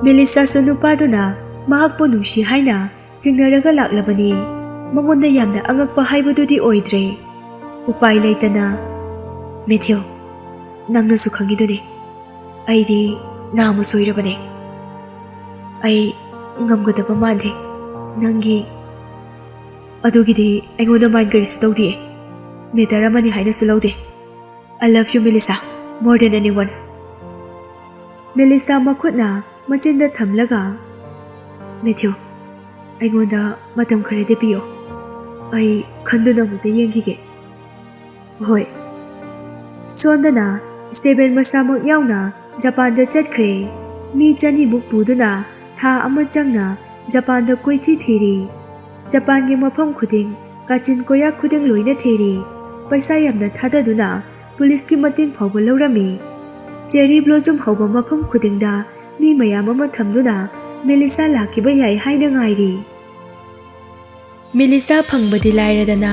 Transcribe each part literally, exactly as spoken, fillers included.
ꯃꯦꯂꯤꯁꯥꯁꯨ ꯅꯨꯄꯥꯗꯨꯅ ꯃꯍꯥꯛꯄꯨ ꯅꯨꯡꯁꯤ ꯍꯥꯏꯅ ꯆꯤꯡꯅꯔꯒ ꯂꯥꯛꯂꯕꯅꯤ꯫ ꯃꯉꯣꯟꯗ ꯌꯥꯝꯅ ꯑꯉꯛꯄ ꯍꯥꯏꯕꯗꯨꯗꯤ ꯑꯣꯏꯗ꯭ꯔꯦ꯫ ꯎꯄꯥꯏ ꯂꯩꯇꯅ, "ꯃꯦꯊ꯭ꯌꯨ, ꯅꯪꯅꯁꯨ ꯈꯪꯉꯤꯗꯨꯅꯤ, ꯑꯩꯗꯤ ꯅꯥꯃ ꯁꯣꯏꯔꯕꯅꯦ꯫ ꯑꯩ ꯉꯝꯒꯗꯕ ꯃꯥꯟꯗꯦ ꯅꯪꯒꯤ꯫ ꯑꯗꯨꯒꯤꯗꯤ ꯑꯩꯉꯣꯟꯗ ꯃꯥꯏꯟ ꯀꯔꯤꯁꯨ ꯇꯧꯗꯦ꯫ ꯃꯦꯇꯔ ꯑꯃꯅꯤ ꯍꯥꯏꯅꯁꯨ ꯂꯧꯗꯦ꯫ I love you, Melissa, more than anyone." ꯃꯦꯂꯤꯁꯥ ꯃꯈꯨꯠꯅ ꯃꯆꯤꯟꯗ ꯊꯝꯂꯒ, "ꯃꯦꯊ꯭ꯌꯨ, ꯑꯩꯉꯣꯟꯗ ꯃꯇꯝ ꯈꯔꯗꯤ ꯄꯤꯌꯣ꯫ ꯑꯩ ꯈꯟꯗꯨꯅ ꯑꯃꯨꯛꯇ ꯌꯦꯡꯈꯤꯒꯦ꯫" "ꯍꯣꯏ꯫" ꯁꯣꯝꯗꯅ ꯁ꯭ꯇꯦꯕꯦꯟ ꯃꯁꯥꯃꯛ ꯌꯥꯎꯅ ꯖꯄꯥꯟꯗ ꯆꯠꯈ꯭ꯔꯦ꯫ ꯃꯤ ꯆꯅꯤꯃꯨꯛ ꯄꯨꯗꯨꯅ ꯊꯥ ꯑꯃ ꯆꯪꯅ ꯖꯄꯥꯟꯗ ꯀꯣꯏꯊꯤ ꯊꯤꯔꯤ꯫ ꯖꯄꯥꯟꯒꯤ ꯃꯐꯝ ꯈꯨꯗꯤꯡ, ꯀꯥꯆꯤꯟ ꯀꯣꯌꯥ ꯈꯨꯗꯤꯡ ꯂꯣꯏꯅ ꯊꯤꯔꯤ꯫ ꯄꯩꯁꯥ ꯌꯥꯝꯅ ꯊꯥꯗꯗꯨꯅ ꯄꯨꯂꯤꯁꯀꯤ ꯃꯇꯦꯡ ꯐꯥꯎꯕ ꯂꯧꯔꯝꯃꯤ꯫ ꯆꯦꯔꯤ ꯕ꯭ꯂꯣꯖꯝ ꯍꯧꯕ ꯃꯐꯝ ꯈꯨꯗꯤꯡꯗ ꯃꯤ ꯃꯌꯥꯝ ꯑꯃ ꯊꯝꯗꯨꯅ ꯃꯦꯂꯤꯁꯥ ꯂꯥꯛꯈꯤꯕ ꯌꯥꯏ ꯍꯥꯏꯅ ꯉꯥꯏꯔꯤ꯫ ꯃꯦꯂꯤꯁꯥ ꯐꯪꯕꯗꯤ ꯂꯥꯏꯔꯗꯅ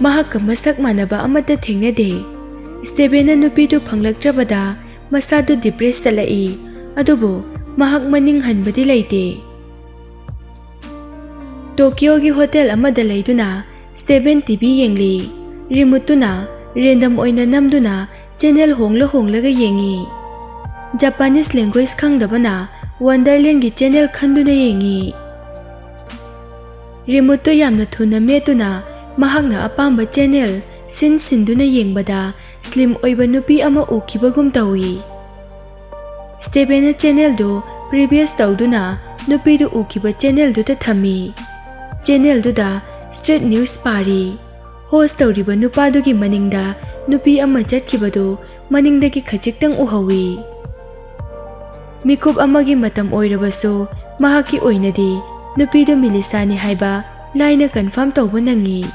ꯃꯍꯥꯛꯀ ꯃꯁꯛ ꯃꯥꯟꯅꯕ ꯑꯃꯠꯇ ꯊꯦꯡꯅꯗꯦ꯫ ꯁ꯭ꯇꯦꯕꯦꯟꯅ ꯅꯨꯄꯤꯗꯨ ꯐꯪꯂꯛꯇ꯭ꯔꯕꯗ ꯃꯁꯥꯗꯨ ꯗꯤꯄ꯭ꯔꯦꯁ ꯆꯠꯂꯛꯏ, ꯑꯗꯨꯕꯨ ꯃꯍꯥꯛ ꯃꯅꯤꯡ ꯍꯟꯕꯗꯤ ꯂꯩꯇꯦ꯫ ꯇꯣꯀꯤꯌꯣꯒꯤ ꯍꯣꯇꯦꯜ ꯑꯃꯗ ꯂꯩꯗꯨꯅ ꯁ꯭ꯇꯦꯕꯦꯟ ꯇꯤ ꯚꯤ ꯌꯦꯡꯂꯤ꯫ ꯔꯤꯃꯣꯠꯇꯨꯅ ꯔꯦꯟꯗꯝ ꯑꯣꯏꯅ ꯅꯝꯗꯨꯅ ꯆꯦꯅꯦꯜ ꯍꯣꯡꯂ ꯍꯣꯡꯂꯒ ꯌꯦꯡꯉꯤ꯫ ꯖꯄꯥꯅꯤꯁ ꯂꯦꯡꯒ꯭ꯋꯦꯖ ꯈꯪꯗꯕꯅ ꯋꯟꯗꯔꯂꯦꯟꯒꯤ ꯆꯦꯅꯦꯜ ꯈꯟꯗꯨꯅ ꯌꯦꯡꯉꯤ꯫ ꯔꯤꯃꯣꯠꯇꯨ ꯌꯥꯝꯅ ꯊꯨꯅ ꯃꯦꯠꯇꯨꯅ ꯃꯍꯥꯛꯅ ꯑꯄꯥꯝꯕ ꯆꯦꯅꯦꯜ ꯁꯤꯟ ꯁꯤꯟꯗꯨꯅ ꯌꯦꯡꯕꯗ ꯁ꯭ꯂꯤꯝ ꯑꯣꯏꯕ ꯅꯨꯄꯤ ꯑꯃ ꯎꯈꯤꯕꯒꯨꯝ ꯇꯧꯏ꯫ ꯁ꯭ꯇꯦꯕꯦꯟꯅ ꯆꯦꯅꯦꯜꯗꯨ ꯄ꯭ꯔꯤꯚꯤꯌꯁ ꯇꯧꯗꯨꯅ ꯅꯨꯄꯤꯗꯨ ꯎꯈꯤꯕ ꯆꯦꯅꯦꯜꯗꯨꯗ ꯊꯝꯃꯤ꯫ ꯆꯦꯅꯦꯜꯗꯨꯗ ꯁ꯭ꯇ꯭ꯔꯤꯠ ꯅ꯭ꯌꯨꯁ ꯄꯥꯔꯤ꯫ ꯍꯣꯁ ꯇꯧꯔꯤꯕ ꯅꯨꯄꯥꯗꯨꯒꯤ ꯃꯅꯤꯡꯗ ꯅꯨꯄꯤ ꯑꯃ ꯆꯠꯈꯤꯕꯗꯨ ꯃꯅꯤꯡꯗꯒꯤ ꯈꯖꯤꯛꯇꯪ ꯎꯍꯧꯏ꯫ ꯃꯤꯀꯨꯞ ꯑꯃꯒꯤ ꯃꯇꯝ ꯑꯣꯏꯔꯕꯁꯨ ꯃꯍꯥꯛꯀꯤ ꯑꯣꯏꯅꯗꯤ ꯅꯨꯄꯤꯗꯨ ꯃꯤꯂꯤꯁꯥꯅꯤ ꯍꯥꯏꯕ ꯂꯥꯏꯅ ꯀꯟꯐꯥꯔꯝ ꯇꯧꯕ ꯅꯪꯉꯤ꯫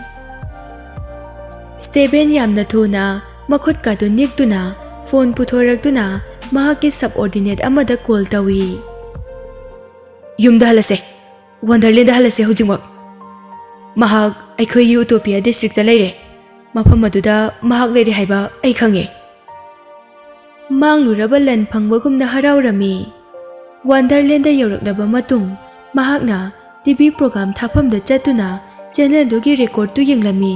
ꯁ꯭ꯇꯦꯕꯦꯟ ꯌꯥꯝꯅ ꯊꯨꯅ ꯃꯈꯨꯠꯀꯥꯗꯨ ꯅꯤꯛꯇꯨꯅ ꯐꯣꯟ ꯄꯨꯊꯣꯔꯛꯇꯨꯅ ꯃꯍꯥꯛꯀꯤ ꯁꯕꯑꯣꯔꯗꯤꯅꯦꯠ ꯑꯃꯗ ꯀꯣꯜ ꯇꯧꯏ꯫ "ꯌꯨꯝꯗ ꯍꯜꯂꯁꯦ꯫ ꯋꯟꯗꯔꯂꯦꯟꯗ ꯍꯜꯂꯁꯦ ꯍꯧꯖꯤꯛꯃꯛ꯫ ꯃꯍꯥꯛ ꯑꯩꯈꯣꯏꯒꯤ ꯎꯇꯣꯄꯤꯌꯥ ꯗꯤꯁꯇ꯭ꯔꯤꯛꯇ ꯂꯩꯔꯦ꯫ ꯃꯐꯝ ꯑꯗꯨꯗ ꯃꯍꯥꯛ ꯂꯩꯔꯦ ꯍꯥꯏꯕ ꯑꯩ ꯈꯪꯉꯦ꯫" ꯃꯥꯡꯂꯨꯔꯕ ꯂꯟ ꯐꯪꯕꯒꯨꯝꯅ ꯍꯔꯥꯎꯔꯝꯃꯤ꯫ ꯋꯥꯟꯗꯔꯂꯦꯟꯗ ꯌꯧꯔꯛꯂꯕ ꯃꯇꯨꯡ, ꯃꯍꯥꯛꯅ ꯇꯤ ꯚꯤ ꯄ꯭ꯔꯣꯒ꯭ꯔꯥꯝ ꯊꯥꯐꯝꯗ ꯆꯠꯇꯨꯅ ꯆꯦꯅꯦꯜꯗꯨꯒꯤ ꯔꯦꯀꯣꯔꯗꯇꯨ ꯌꯦꯡꯂꯝꯃꯤ꯫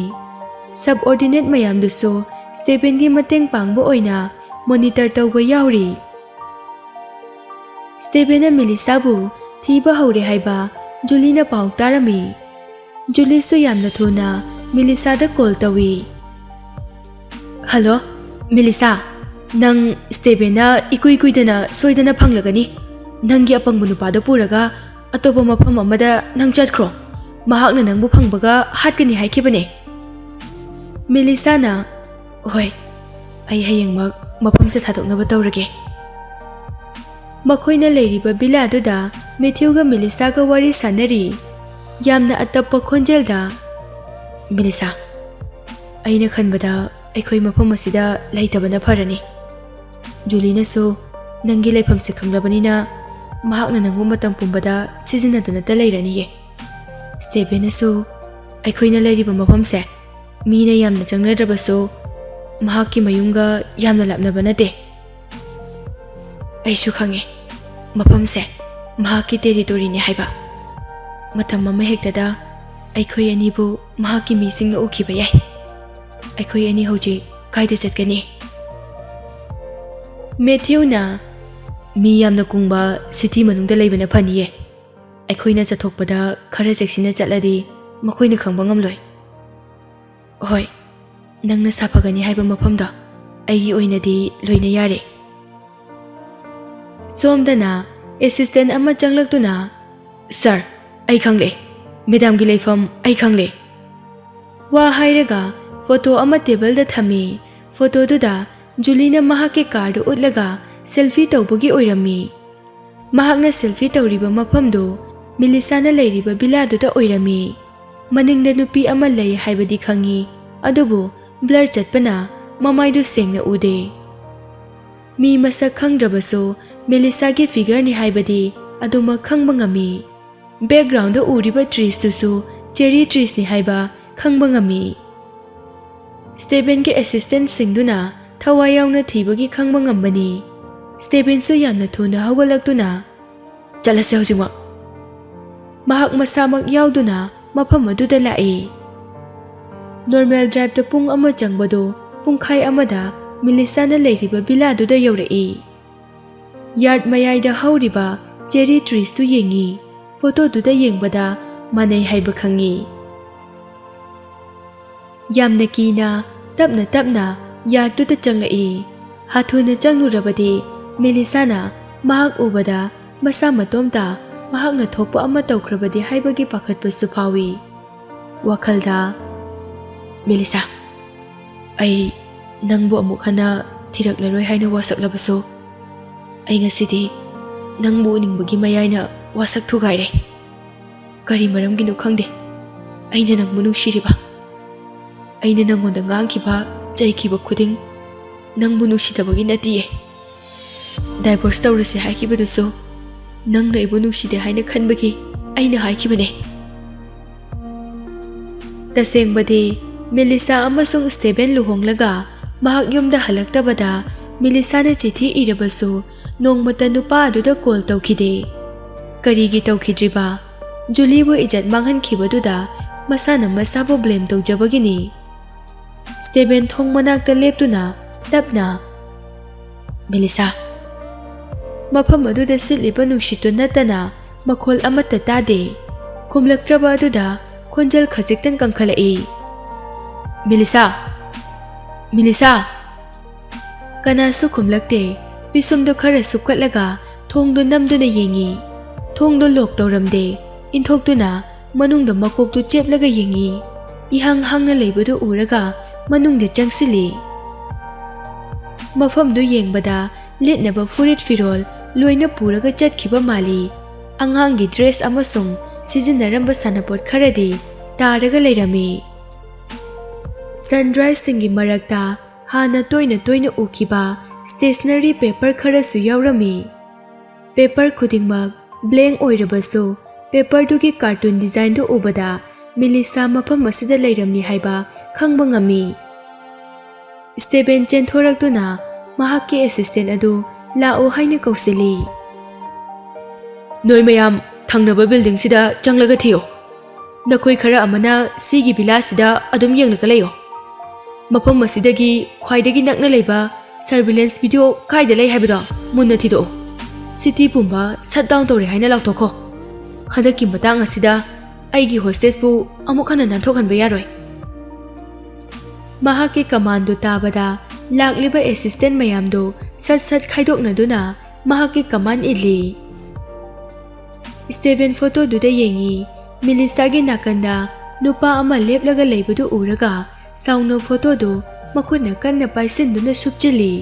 ꯁꯕꯑꯣꯔꯗꯤꯅꯦꯠ ꯃꯌꯥꯝꯗꯨꯁꯨ ꯁ꯭ꯇꯦꯕꯦꯟꯒꯤ ꯃꯇꯦꯡ ꯄꯥꯡꯕ ꯑꯣꯏꯅ ꯃꯣꯅꯤꯇꯔ ꯇꯧꯕ ꯌꯥꯎꯔꯤ꯫ ꯁ꯭ꯇꯦꯕꯦꯟꯅ ꯃꯤꯂꯤꯁꯥꯕꯨ ꯊꯤꯕ ꯍꯧꯔꯦ ꯍꯥꯏꯕ ꯖꯨꯂꯤꯅ ꯄꯥꯎ ꯇꯥꯔꯝꯃꯤ꯫ ꯖꯨꯂꯤꯁꯨ ꯌꯥꯝꯅ ꯊꯨꯅ ꯃꯤꯂꯤꯁꯥꯗ ꯀꯣꯜ ꯇꯧꯏ꯫ "ꯍꯜꯂꯣ, ꯃꯤꯂꯤꯁꯥ, ꯅꯪ ꯁ꯭ꯇꯦꯕꯦꯟꯅ ꯏꯀꯨꯏ ꯀꯨꯏꯗꯅ ꯁꯣꯏꯗꯅ ꯐꯪꯂꯒꯅꯤ꯫ ꯅꯪꯒꯤ ꯑꯄꯪꯕ ꯅꯨꯄꯥꯗꯣ ꯄꯨꯔꯒ ꯑꯇꯣꯞꯄ ꯃꯐꯝ ꯑꯃꯗ ꯅꯪ ꯆꯠꯈ꯭ꯔꯣ꯫ ꯃꯍꯥꯛꯅ ꯅꯪꯕꯨ ꯐꯪꯕꯒ ꯍꯥꯠꯀꯅꯤ ꯍꯥꯏꯈꯤꯕꯅꯦ꯫" ꯃꯤꯂꯤꯁꯥꯅ, "ꯍꯣꯏ, ꯑꯩ ꯍꯌꯦꯡꯃꯛ ꯃꯐꯝꯁꯦ ꯊꯥꯗꯣꯛꯅꯕ ꯇꯧꯔꯒꯦ꯫" ꯃꯈꯣꯏꯅ ꯂꯩꯔꯤꯕ ꯚꯤꯂꯥꯗꯨꯗ ꯃꯦꯊ꯭ꯌꯨꯒ ꯃꯤꯂꯤꯁꯥꯒ ꯋꯥꯔꯤ ꯁꯥꯟꯅꯔꯤ꯫ ꯌꯥꯝꯅ ꯑꯇꯞꯄ ꯈꯣꯟꯖꯦꯜꯗ, "ꯃꯤꯂꯤꯁꯥ, ꯑꯩꯅ ꯈꯟꯕꯗ ꯑꯩꯈꯣꯏ ꯃꯐꯝ ꯑꯁꯤꯗ ꯂꯩꯇꯕꯅ ꯐꯔꯅꯤ꯫ ꯖꯨꯂꯤꯅꯁꯨ ꯅꯪꯒꯤ ꯂꯩꯐꯝꯁꯦ ꯈꯪꯂꯕꯅꯤꯅ ꯃꯍꯥꯛꯅ ꯅꯪꯕꯨ ꯃꯇꯝ ꯄꯨꯝꯕꯗ ꯁꯤꯖꯤꯟꯅꯗꯨꯅꯇ ꯂꯩꯔꯅꯤꯌꯦ꯫ ꯁ꯭ꯇꯦꯕꯦꯟꯅꯁꯨ ꯑꯩꯈꯣꯏꯅ ꯂꯩꯔꯤꯕ ꯃꯐꯝꯁꯦ ꯃꯤꯅ ꯌꯥꯝꯅ ꯆꯪꯅꯗ꯭ꯔꯕꯁꯨ ꯃꯍꯥꯛꯀꯤ ꯃꯌꯨꯝꯒ ꯌꯥꯝꯅ ꯂꯥꯞꯅꯕ ꯅꯠꯇꯦ꯫ ꯑꯩꯁꯨ ꯈꯪꯉꯦ, ꯃꯐꯝꯁꯦ ꯃꯍꯥꯛꯀꯤ ꯇꯦꯔꯤꯇꯣꯔꯤꯅꯦ ꯍꯥꯏꯕ꯫ ꯃꯇꯝ ꯑꯃ ꯍꯦꯛꯇꯗ ꯑꯩꯈꯣꯏ ꯑꯅꯤꯕꯨ ꯃꯍꯥꯛꯀꯤ ꯃꯤꯁꯤꯡꯅ ꯎꯈꯤꯕ ꯌꯥꯏ꯫ ꯑꯩꯈꯣꯏ ꯑꯅꯤ ꯍꯧꯖꯤꯛ ꯀꯥꯏꯗ ꯆꯠꯀꯅꯤ?" ꯃꯦꯊ꯭ꯌꯨꯅ, "ꯃꯤ ꯌꯥꯝꯅ ꯀꯨꯡꯕ ꯁꯤꯇꯤ ꯃꯅꯨꯡꯗ ꯂꯩꯕꯅ ꯐꯅꯤꯌꯦ꯫ ꯑꯩꯈꯣꯏꯅ ꯆꯠꯊꯣꯛꯄꯗ ꯈꯔ ꯆꯦꯛꯁꯤꯟꯅ ꯆꯠꯂꯗꯤ ꯃꯈꯣꯏꯅ ꯈꯪꯕ ꯉꯝꯂꯣꯏ꯫" "ꯍꯣꯏ, ꯅꯪꯅ ꯁꯥꯐꯒꯅꯤ ꯍꯥꯏꯕ ꯃꯐꯝꯗꯣ ꯑꯩꯒꯤ ꯑꯣꯏꯅꯗꯤ ꯂꯣꯏꯅ ꯌꯥꯔꯦ꯫" ꯁꯣꯝꯗꯅ ꯑꯦꯁꯤꯁꯇꯦꯟ ꯑꯃ ꯆꯪꯂꯛꯇꯨꯅ, "ꯁꯥꯔ, ꯑꯩ ꯈꯪꯂꯦ꯫ ꯃꯦꯗꯥꯝꯒꯤ ꯂꯩꯐꯝ ꯑꯩ ꯈꯪꯂꯦ꯫" ꯋꯥ ꯍꯥꯏꯔꯒ ꯐꯣꯇꯣ ꯑꯃ ꯇꯦꯕꯜꯗ ꯊꯝꯃꯤ꯫ ꯐꯣꯇꯣꯗꯨꯗ ꯖꯨꯂꯤꯅ ꯃꯍꯥꯛꯀꯤ ꯀꯥꯔꯗꯨ ꯎꯠꯂꯒ ꯁꯦꯜꯐꯤ ꯇꯧꯕꯒꯤ ꯑꯣꯏꯔꯝꯃꯤ꯫ ꯃꯍꯥꯛꯅ ꯁꯦꯜꯐꯤ ꯇꯧꯔꯤꯕ ꯃꯐꯝꯗꯨ ꯃꯤꯂꯤꯁꯥꯅ ꯂꯩꯔꯤꯕ ꯚꯤꯂꯥꯗꯨꯗ ꯑꯣꯏꯔꯝꯃꯤ꯫ ꯃꯅꯤꯡꯗ ꯅꯨꯄꯤ ꯑꯃ ꯂꯩ ꯍꯥꯏꯕꯗꯤ ꯈꯪꯉꯤ, ꯑꯗꯨꯕꯨ ꯕ꯭ꯂꯔ ꯆꯠꯄꯅ ꯃꯃꯥꯏꯗꯨ ꯁꯦꯡꯅ ꯎꯗꯦ꯫ ꯃꯤ ꯃꯁꯛ ꯈꯪꯗ꯭ꯔꯕꯁꯨ ꯃꯦꯂꯤꯁꯥꯒꯤ ꯐꯤꯒꯔꯅꯤ ꯍꯥꯏꯕꯗꯤ ꯑꯗꯨꯃꯛ ꯈꯪꯕ ꯉꯝꯃꯤ꯫ ꯕꯦꯛꯒ꯭ꯔꯥꯎꯟꯗ ꯎꯔꯤꯕ ꯇ꯭ꯔꯤꯁꯇꯨꯁꯨ ꯆꯦꯔꯤ ꯇ꯭ꯔꯤꯁꯅꯤ ꯍꯥꯏꯕ ꯈꯪꯕ ꯉꯝꯃꯤ꯫ ꯁ꯭ꯇꯦꯕꯦꯟꯒꯤ ꯑꯦꯁꯤꯁꯇꯦꯟꯠꯁꯤꯡꯗꯨꯅ ꯊꯋꯥꯏ ꯌꯥꯎꯅ ꯊꯤꯕꯒꯤ ꯈꯪꯕ ꯉꯝꯕꯅꯤ꯫ ꯁ꯭ꯇꯦꯕꯦꯟꯁꯨ ꯌꯥꯝꯅ ꯊꯨꯅ ꯍꯧꯒꯠꯂꯛꯇꯨꯅ ꯆꯠꯂꯁꯦ ꯍꯧꯖꯤꯛꯃꯛ꯫ ꯃꯍꯥꯛ ꯃꯁꯥꯃꯛ ꯌꯥꯎꯗꯨꯅ ꯃꯐꯝ ꯑꯗꯨꯗ ꯂꯥꯛꯏ꯫ ꯅꯣꯔꯃꯦꯜ ꯗ꯭ꯔꯥꯏꯚꯇ ꯄꯨꯡ ꯑꯃ ꯆꯪꯕꯗꯨ ꯄꯨꯡꯈꯥꯏ ꯑꯃꯗ ꯃꯤꯂꯤꯁꯥꯅ ꯂꯩꯔꯤꯕ ꯚꯤꯂꯥꯗꯨꯗ ꯌꯧꯔꯛꯏ꯫ ꯌꯥꯔꯗ ꯃꯌꯥꯏꯗ ꯍꯧꯔꯤꯕ ꯆꯦꯔꯤ ꯇ꯭ꯔꯤꯁꯇꯨ ꯌꯦꯡꯉꯤ꯫ ꯐꯣꯇꯣꯗꯨꯗ ꯌꯦꯡꯕꯗ ꯃꯥꯟꯅꯩ ꯍꯥꯏꯕ ꯈꯪꯉꯤ꯫ ꯌꯥꯝꯅ ꯀꯤꯅ ꯇꯞꯅ ꯇꯞꯅ ꯌꯥꯔꯗꯇꯨꯗ ꯆꯪꯂꯛꯏ꯫ ꯍꯥꯊꯨꯅ ꯆꯪꯂꯨꯔꯕꯗꯤ ꯃꯦꯂꯤꯁꯥꯅ ꯃꯍꯥꯛ ꯎꯕꯗ ꯃꯁꯥ ꯃꯇꯣꯝꯇ ꯃꯍꯥꯛꯅ ꯊꯣꯛꯄ ꯑꯃ ꯇꯧꯈ꯭ꯔꯕꯗꯤ ꯍꯥꯏꯕꯒꯤ ꯄꯥꯈꯠꯄꯁꯨ ꯐꯥꯎꯏ꯫ ꯋꯥꯈꯜꯗ, "ꯃꯦꯂꯤꯁꯥ, ꯑꯩ ꯅꯪꯕꯨ ꯑꯃꯨꯛ ꯍꯟꯅ ꯊꯤꯔꯛꯂꯔꯣꯏ ꯍꯥꯏꯅ ꯋꯥꯁꯛꯂꯕꯁꯨ, ꯑꯩ ꯉꯁꯤꯗꯤ ꯅꯪꯕꯨ ꯎꯅꯤꯡꯕꯒꯤ ꯃꯌꯥꯏꯅ ꯋꯥꯁꯛ ꯊꯨꯒꯥꯏꯔꯦ꯫ ꯀꯔꯤ ꯃꯔꯝꯒꯤꯅꯣ ꯈꯪꯗꯦ, ꯑꯩꯅ ꯅꯪꯕꯨ ꯅꯨꯡꯁꯤꯔꯤꯕ꯫ ꯑꯩꯅ ꯅꯪꯉꯣꯟꯗ ꯉꯥꯡꯈꯤꯕ, ꯆꯩꯈꯤꯕ ꯈꯨꯗꯤꯡ ꯅꯪꯕꯨ ꯅꯨꯡꯁꯤꯗꯕꯒꯤ ꯅꯠꯇꯤꯌꯦ꯫ ꯗꯥꯏꯚꯣꯔꯁ ꯇꯧꯔꯁꯦ ꯍꯥꯏꯈꯤꯕꯗꯨꯁꯨ ꯅꯪꯅ ꯑꯩꯕꯨ ꯅꯨꯡꯁꯤꯗꯦ ꯍꯥꯏꯅ ꯈꯟꯕꯒꯤ ꯑꯩꯅ ꯍꯥꯏꯈꯤꯕꯅꯦ꯫" ꯇꯁꯦꯡꯕꯗꯤ, ꯃꯦꯂꯤꯁꯥ ꯑꯃꯁꯨꯡ ꯁ꯭ꯇꯦꯕꯦꯟ ꯂꯨꯍꯣꯡꯂꯒ ꯃꯍꯥꯛ ꯌꯨꯝꯗ ꯍꯜꯂꯛꯇꯕꯗ, ꯃꯦꯂꯤꯁꯥꯅ ꯆꯤꯊꯤ ꯏꯔꯕꯁꯨ ꯅꯣꯡꯃꯇ ꯅꯨꯄꯥ ꯑꯗꯨꯗ ꯀꯣꯜ ꯇꯧꯈꯤꯗꯦ꯫ ꯀꯔꯤꯒꯤ ꯇꯧꯈꯤꯗ꯭ꯔꯤꯕ? ꯖꯨꯂꯤꯕꯨ ꯏꯖꯠ ꯃꯥꯡꯍꯟꯈꯤꯕꯗꯨꯗ ꯃꯁꯥꯅ ꯃꯁꯥꯕꯨ ꯕ꯭ꯂꯦꯝ ꯇꯧꯖꯕꯒꯤꯅꯤ꯫ ꯁ꯭ꯇꯦꯕꯦꯟ ꯊꯣꯡ ꯃꯅꯥꯛꯇ ꯂꯦꯞꯇꯨꯅ ꯇꯞꯅ, "ꯃꯦꯂꯤꯁꯥ!" ꯃꯐꯝ ꯑꯗꯨꯗ ꯁꯤꯠꯂꯤꯕ ꯅꯨꯡꯁꯤꯠꯇꯨ ꯅꯠꯇꯅ ꯃꯈꯣꯜ ꯑꯃꯠꯇ ꯇꯥꯗꯦ꯫ ꯈꯨꯝꯂꯛꯇ꯭ꯔꯕ ꯑꯗꯨꯗ ꯈꯣꯟꯖꯦꯜ ꯈꯖꯤꯛꯇꯪ ꯀꯟꯈꯠꯂꯛꯏ, "ꯃꯦꯂꯤꯁꯥ! ꯃꯦꯂꯤꯁꯥ!" ꯀꯅꯥꯁꯨ ꯈꯨꯝꯂꯛꯇꯦ꯫ ꯄꯤꯁꯨꯝꯗꯨ ꯈꯔ ꯁꯨꯞꯀꯠꯂꯒ ꯊꯣꯡꯗꯨ ꯅꯝꯗꯨꯅ ꯌꯦꯡꯉꯤ꯫ ꯊꯣꯡꯗꯨ ꯂꯣꯛ ꯇꯧꯔꯝꯗꯦ꯫ ꯏꯟꯊꯣꯛꯇꯨꯅ ꯃꯅꯨꯡꯗ ꯃꯀꯣꯛꯇꯨ ꯆꯦꯞꯂꯒ ꯌꯦꯡꯉꯤ꯫ ꯏꯍꯥꯡ ꯍꯥꯡꯅ ꯂꯩꯕꯗꯨ ꯎꯔꯒ ꯃꯅꯨꯡꯗ ꯆꯪꯁꯤꯜꯂꯤ꯫ ꯃꯐꯝꯗꯨ ꯌꯦꯡꯕꯗ ꯂꯤꯠꯅꯕ ꯐꯨꯔꯤꯠ ꯐꯤꯔꯣꯜ ꯂꯣꯏꯅ ꯄꯨꯔꯒ ꯆꯠꯈꯤꯕ ꯃꯥꯜꯂꯤ꯫ ꯑꯉꯥꯡꯒꯤ ꯗ꯭ꯔꯦꯁ ꯑꯃꯁꯨꯡ ꯁꯤꯖꯤꯟꯅꯔꯝꯕ ꯁꯥꯟꯅꯄꯣꯠ ꯈꯔꯗꯤ ꯇꯥꯔꯒ ꯂꯩꯔꯝꯃꯤ꯫ ꯁꯟꯔꯥꯏꯖꯁꯤꯡꯒꯤ ꯃꯔꯛꯇ ꯍꯥꯟꯅ ꯇꯣꯏꯅ ꯇꯣꯏꯅ ꯎꯈꯤꯕ ꯁ꯭ꯇꯦꯁꯅꯔꯤ ꯄꯦꯄꯔ ꯈꯔꯁꯨ ꯌꯥꯎꯔꯝꯃꯤ꯫ ꯄꯦꯄꯔ ꯈꯨꯗꯤꯡꯃꯛ ꯕ꯭ꯂꯦꯡ ꯑꯣꯏꯔꯕꯁꯨ, ꯄꯦꯄꯔꯗꯨꯒꯤ ꯀꯥꯔꯇꯨꯟ ꯗꯤꯖꯥꯏꯟꯗꯨ ꯎꯕꯗ ꯃꯤꯂꯤꯁꯥ ꯃꯐꯝ ꯑꯁꯤꯗ ꯂꯩꯔꯝꯂꯤ ꯍꯥꯏꯕ ꯈꯪꯕ ꯉꯝꯃꯤ꯫ ꯁ꯭ꯇꯦꯕꯦꯟ ꯆꯦꯟꯊꯣꯔꯛꯇꯨꯅ ꯃꯍꯥꯛꯀꯤ ꯑꯦꯁꯤꯁꯇꯦꯟ ꯑꯗꯨ ꯂꯥꯛꯎ ꯍꯥꯏꯅ ꯀꯧꯁꯤꯜꯂꯤ꯫ ꯅꯣꯏ ꯃꯌꯥꯝ ꯊꯪꯅꯕ ꯕꯤꯜꯗꯤꯡꯁꯤꯗ ꯆꯪꯂꯒ ꯊꯤꯌꯣ꯫ ꯅꯈꯣꯏ ꯈꯔ ꯑꯃꯅ ꯁꯤꯒꯤ ꯚꯤꯂꯥꯁꯤꯗ ꯑꯗꯨꯝ ꯌꯦꯡꯂꯒ ꯂꯩꯌꯣ꯫ ꯃꯐꯝ ꯑꯁꯤꯗꯒꯤ ꯈ꯭ꯋꯥꯏꯗꯒꯤ ꯅꯛꯅ ꯂꯩꯕ ꯁꯔꯚꯤꯂꯦꯟꯁ ꯚꯤꯗꯤꯑꯣ ꯀꯥꯏꯗ ꯂꯩ ꯍꯥꯏꯕꯗꯣ ꯃꯨꯟꯅ ꯊꯤꯗꯣꯛꯎ꯫ ꯁꯤꯇꯤ ꯄꯨꯝꯕ ꯁꯠ ꯗꯥꯎꯟ ꯇꯧꯔꯦ ꯍꯥꯏꯅ ꯂꯥꯎꯊꯣꯛꯈꯣ꯫ ꯍꯟꯗꯛꯀꯤ ꯃꯇꯥꯡ ꯑꯁꯤꯗ ꯑꯩꯒꯤ ꯍꯣꯁꯇꯦꯖꯄꯨ ꯑꯃꯨꯛ ꯍꯟꯅ ꯅꯥꯟꯊꯣꯛꯍꯟꯕ ꯌꯥꯔꯣꯏ꯫ ꯃꯍꯥꯛꯀꯤ ꯀꯃꯥꯟꯗꯨ ꯇꯥꯕꯗ ꯂꯥꯛꯂꯤꯕ ꯑꯦꯁꯤꯁꯇꯦꯟ ꯃꯌꯥꯝꯗꯨ ꯁꯠ ꯁꯠ ꯈꯥꯏꯗꯣꯛꯅꯗꯨꯅ ꯃꯍꯥꯛꯀꯤ ꯀꯃꯥꯟ ꯏꯜꯂꯤ꯫ ꯁ꯭ꯇꯦꯚꯦꯟ ꯐꯣꯇꯣꯗꯨꯗ ꯌꯦꯡꯉꯤ꯫ ꯃꯤꯂꯤꯁꯥꯒꯤ ꯅꯥꯀꯟꯗ ꯅꯨꯄꯥ ꯑꯃ ꯂꯦꯞꯂꯒ ꯂꯩꯕꯗꯨ ꯎꯔꯒ ꯁꯥꯎꯅ ꯐꯣꯇꯣꯗꯨ ꯃꯈꯨꯠꯅ ꯀꯟꯅ ꯄꯥꯏꯁꯤꯟꯗꯨꯅ ꯁꯨꯞꯆꯤꯜꯂꯤ꯫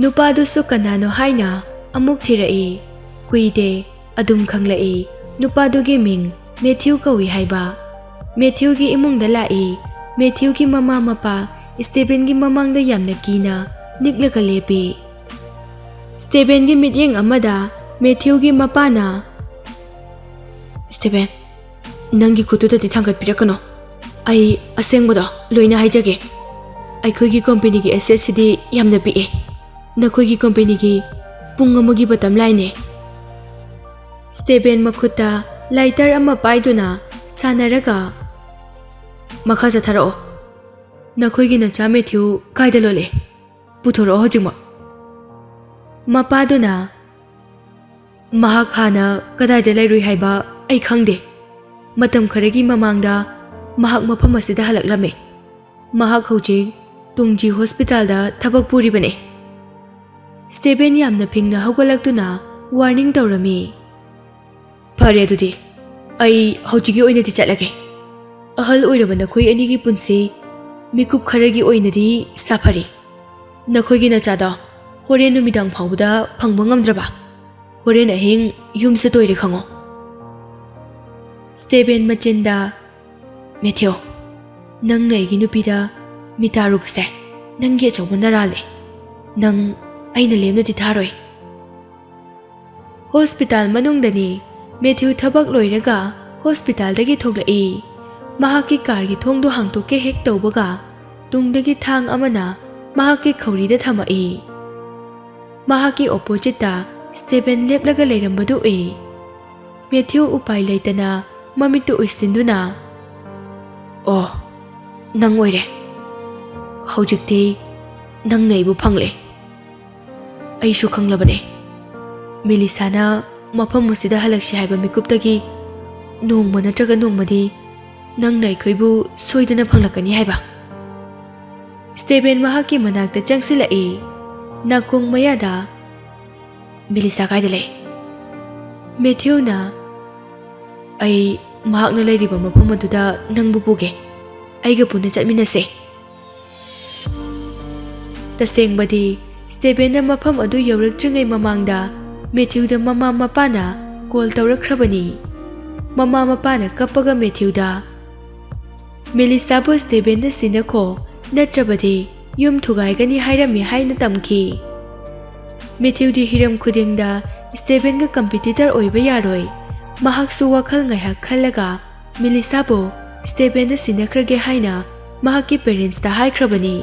ꯅꯨꯄꯥꯗꯨꯁꯨ ꯀꯅꯥꯅꯣ ꯍꯥꯏꯅ ꯑꯃꯨꯛ ꯊꯤꯔꯛꯏ꯫ ꯀꯨꯏꯗꯦ, ꯑꯗꯨꯝ ꯈꯪꯂꯛꯏ ꯅꯨꯄꯥꯗꯨꯒꯤ ꯃꯤꯡ ꯃꯦꯊ꯭ꯌꯨ ꯀꯧꯏ ꯍꯥꯏꯕ꯫ ꯃꯦꯊ꯭ꯌꯨꯒꯤ ꯏꯃꯨꯡꯗ ꯂꯥꯛꯏ꯫ ꯃꯦꯊ꯭ꯌꯨꯒꯤ ꯃꯃꯥ ꯃꯄꯥ ꯁ꯭ꯇꯦꯚꯦꯟꯒꯤ ꯃꯃꯥꯡꯗ ꯌꯥꯝꯅ ꯀꯤꯅ ꯅꯤꯛꯂꯒ ꯂꯦꯞꯄꯤ꯫ ꯁ꯭ꯇꯦꯚꯦꯟꯒꯤ ꯃꯤꯠꯌꯦꯡ ꯑꯃꯗ ꯃꯦꯊ꯭ꯌꯨꯒꯤ ꯃꯄꯥꯅ, "ꯁ꯭ꯇꯦꯚꯦꯟ, ꯅꯪꯒꯤ ꯈꯨꯠꯇꯨꯗꯗꯤ ꯊꯥꯡꯒꯠꯄꯤꯔꯛꯀꯅꯨ꯫ ꯑꯩ ꯑꯁꯦꯡꯕꯗꯣ ꯂꯣꯏꯅ ꯍꯥꯏꯖꯒꯦ꯫ ꯑꯩꯈꯣꯏꯒꯤ ꯀꯝꯄꯦꯅꯤꯒꯤ ꯑꯦꯁꯦꯠꯁꯤꯗꯤ ꯌꯥꯝꯅ ꯄꯤꯛꯑꯦ꯫ ꯅꯈꯣꯏꯒꯤ ꯀꯝꯄꯦꯅꯤꯒꯤ ꯄꯨꯡ ꯑꯃꯒꯤ ꯕꯇꯝ ꯂꯥꯏꯟꯅꯦ꯫" ꯁ꯭ꯇꯦꯚꯦꯟ ꯃꯈꯨꯠꯇ ꯂꯥꯏꯇꯔ ꯑꯃ ꯄꯥꯏꯗꯨꯅ ꯁꯥꯟꯅꯔꯒ ꯃꯈꯥ ꯆꯠꯊꯔꯛꯑꯣ꯫ "ꯅꯈꯣꯏꯒꯤ ꯅꯆꯥ ꯃꯦꯊ꯭ꯌꯨ ꯀꯥꯏꯗ ꯂꯣꯠꯂꯦ? ꯄꯨꯊꯣꯔꯛꯑꯣ ꯍꯧꯖꯤꯛꯃꯛ꯫" ꯃꯄꯥꯗꯨꯅ, "ꯃꯍꯥꯛ ꯍꯥꯟꯅ ꯀꯗꯥꯏꯗ ꯂꯩꯔꯨꯏ ꯍꯥꯏꯕ ꯑꯩ ꯈꯪꯗꯦ꯫ ꯃꯇꯝ ꯈꯔꯒꯤ ꯃꯃꯥꯡꯗ ꯃꯍꯥꯛ ꯃꯐꯝ ꯑꯁꯤꯗ ꯍꯜꯂꯛꯂꯝꯃꯦ꯫ ꯃꯍꯥꯛ ꯍꯧꯖꯤꯛ ꯇꯨꯡꯖꯤ ꯍꯣꯁꯄꯤꯇꯥꯜꯗ ꯊꯕꯛ ꯄꯨꯔꯤꯕꯅꯦ꯫" ꯁ꯭ꯇꯦꯚꯦꯟ ꯌꯥꯝꯅ ꯐꯤꯡꯅ ꯍꯧꯒꯠꯂꯛꯇꯨꯅ ꯋꯥꯔꯅꯤꯡ ꯇꯧꯔꯝꯃꯤ꯫ "ꯐꯔꯦ ꯑꯗꯨꯗꯤ, ꯑꯩ ꯍꯧꯖꯤꯛꯀꯤ ꯑꯣꯏꯅꯗꯤ ꯆꯠꯂꯒꯦ꯫ ꯑꯍꯜ ꯑꯣꯏꯔꯕ ꯅꯈꯣꯏ ꯑꯅꯤꯒꯤ ꯄꯨꯟꯁꯤ ꯃꯤꯀꯨꯞ ꯈꯔꯒꯤ ꯑꯣꯏꯅꯗꯤ ꯁꯥꯐꯔꯤ꯫ ꯅꯈꯣꯏꯒꯤ ꯅꯆꯥꯗꯣ ꯍꯣꯔꯦꯟ ꯅꯨꯃꯤꯗꯥꯡ ꯐꯥꯎꯕꯗ ꯐꯪꯕ ꯉꯝꯗ꯭ꯔꯕ, ꯍꯣꯔꯦꯟ ꯑꯍꯤꯡ ꯌꯨꯝ ꯆꯠꯇꯣꯏꯔꯦ ꯈꯪꯉꯣ꯫" ꯁ꯭ꯇꯦꯚꯦꯟ ꯃꯆꯤꯟꯗ, "ꯃꯦꯊ꯭ꯌꯨ, ꯅꯪꯅ ꯑꯩꯒꯤ ꯅꯨꯄꯤꯗ ꯃꯤꯇꯥꯔꯨꯕꯁꯦ ꯅꯪꯒꯤ ꯑꯆꯧꯕ ꯅꯔꯥꯜꯅꯦ꯫ ꯅꯪ ꯑꯩꯅ ꯂꯦꯝꯅꯗꯤ ꯊꯥꯔꯣꯏ꯫" ꯍꯣꯁꯄꯤꯇꯥꯜ ꯃꯅꯨꯡꯗꯅꯤ꯫ ꯃꯦꯊ꯭ꯌꯨ ꯊꯕꯛ ꯂꯣꯏꯔꯒ ꯍꯣꯁꯄꯤꯇꯥꯜꯗꯒꯤ ꯊꯣꯛꯂꯛꯏ꯫ ꯃꯍꯥꯛꯀꯤ ꯀꯥꯔꯒꯤ ꯊꯣꯡꯗꯨ ꯍꯥꯡꯗꯣꯛꯀꯦ ꯍꯦꯛ ꯇꯧꯕꯒ, ꯇꯨꯡꯗꯒꯤ ꯊꯥꯡ ꯑꯃꯅ ꯃꯍꯥꯛꯀꯤ ꯈꯧꯔꯤꯗ ꯊꯝꯃꯛꯏ꯫ ꯃꯍꯥꯛꯀꯤ ꯑꯣꯄꯣꯖꯤꯠꯇ ꯁ꯭ꯇꯦꯕꯦꯟ ꯂꯦꯞꯂꯒ ꯂꯩꯔꯝꯕꯗꯨ ꯎꯏ꯫ ꯃꯦꯊ꯭ꯌꯨ ꯎꯄꯥꯏ ꯂꯩꯇꯅ ꯃꯃꯤꯠꯇꯨ ꯎꯏꯁꯤꯟꯗꯨꯅ, "ꯑꯣ, ꯅꯪ ꯑꯣꯏꯔꯦ꯫ ꯍꯧꯖꯤꯛꯇꯤ ꯅꯪꯅ ꯑꯩꯕꯨ ꯐꯪꯂꯦ꯫ ꯑꯩꯁꯨ ꯈꯪꯂꯕꯅꯦ, ꯃꯤꯂꯤꯁꯥꯅ ꯃꯐꯝ ꯑꯁꯤꯗ ꯍꯜꯂꯛꯁꯤ ꯍꯥꯏꯕ ꯃꯤꯀꯨꯞꯇꯒꯤ ꯅꯣꯡꯃ ꯅꯠꯇ꯭ꯔꯒ ꯅꯣꯡꯃꯗꯤ ꯅꯪꯅ ꯑꯩꯈꯣꯏꯕꯨ ꯁꯣꯏꯗꯅ ꯐꯪꯂꯛꯀꯅꯤ ꯍꯥꯏꯕ꯫" ꯁ꯭ꯇꯦꯕꯦꯟ ꯃꯍꯥꯛꯀꯤ ꯃꯅꯥꯛꯇ ꯆꯪꯁꯤꯜꯂꯛꯏ꯫ ꯅꯥꯀꯣꯡ ꯃꯌꯥꯗ, "ꯃꯤꯂꯤꯁꯥ ꯀꯥꯏꯗ ꯂꯩ?" ꯃꯦꯊ꯭ꯌꯨꯅ, "ꯑꯩ ꯃꯍꯥꯛꯅ ꯂꯩꯔꯤꯕ ꯃꯐꯝ ꯑꯗꯨꯗ ꯅꯪꯕꯨ ꯄꯨꯒꯦ꯫ ꯑꯩꯒ ꯄꯨꯟꯅ ꯆꯠꯃꯤꯟꯅꯁꯦ꯫" ꯇꯁꯦꯡꯕꯗꯤ, ꯁ꯭ꯇꯦꯕꯦꯟꯅ ꯃꯐꯝ ꯑꯗꯨ ꯌꯧꯔꯛꯇ꯭ꯔꯤꯉꯩ ꯃꯃꯥꯡꯗ ꯃꯦꯊ꯭ꯌꯨꯗ ꯃꯃꯥ ꯃꯄꯥꯅ ꯀꯣꯜ ꯇꯧꯔꯛꯈ꯭ꯔꯕꯅꯤ꯫ ꯃꯃꯥ ꯃꯄꯥꯅ ꯀꯞꯄꯒ ꯃꯦꯊ꯭ꯌꯨꯗ, "ꯃꯦꯂꯤꯁꯥꯕꯨ ꯁ꯭ꯇꯦꯕꯦꯟꯅ ꯁꯤꯟꯅꯈꯣ, ꯅꯠꯇ꯭ꯔꯕꯗꯤ ꯌꯨꯝ ꯊꯨꯒꯥꯏꯒꯅꯤ ꯍꯥꯏꯔꯝꯃꯤ" ꯍꯥꯏꯅ ꯇꯝꯈꯤ꯫ ꯃꯦꯊ꯭ꯌꯨꯗꯤ ꯍꯤꯔꯝ ꯈꯨꯗꯤꯡꯗ ꯁ꯭ꯇꯦꯕꯦꯟꯒ ꯀꯝꯄꯤꯇꯤꯇꯔ ꯑꯣꯏꯕ ꯌꯥꯔꯣꯏ꯫ ꯃꯍꯥꯛꯁꯨ ꯋꯥꯈꯜ ꯉꯥꯏꯍꯥꯛ ꯈꯜꯂꯒ ꯃꯤꯂꯤꯁꯥꯕꯨ ꯁ꯭ꯇꯦꯕꯦꯟꯗ ꯁꯤꯟꯅꯈ꯭ꯔꯒꯦ ꯍꯥꯏꯅ ꯃꯍꯥꯛꯀꯤ ꯄꯦꯔꯦꯟꯠꯁꯇ ꯍꯥꯏꯈ꯭ꯔꯕꯅꯤ꯫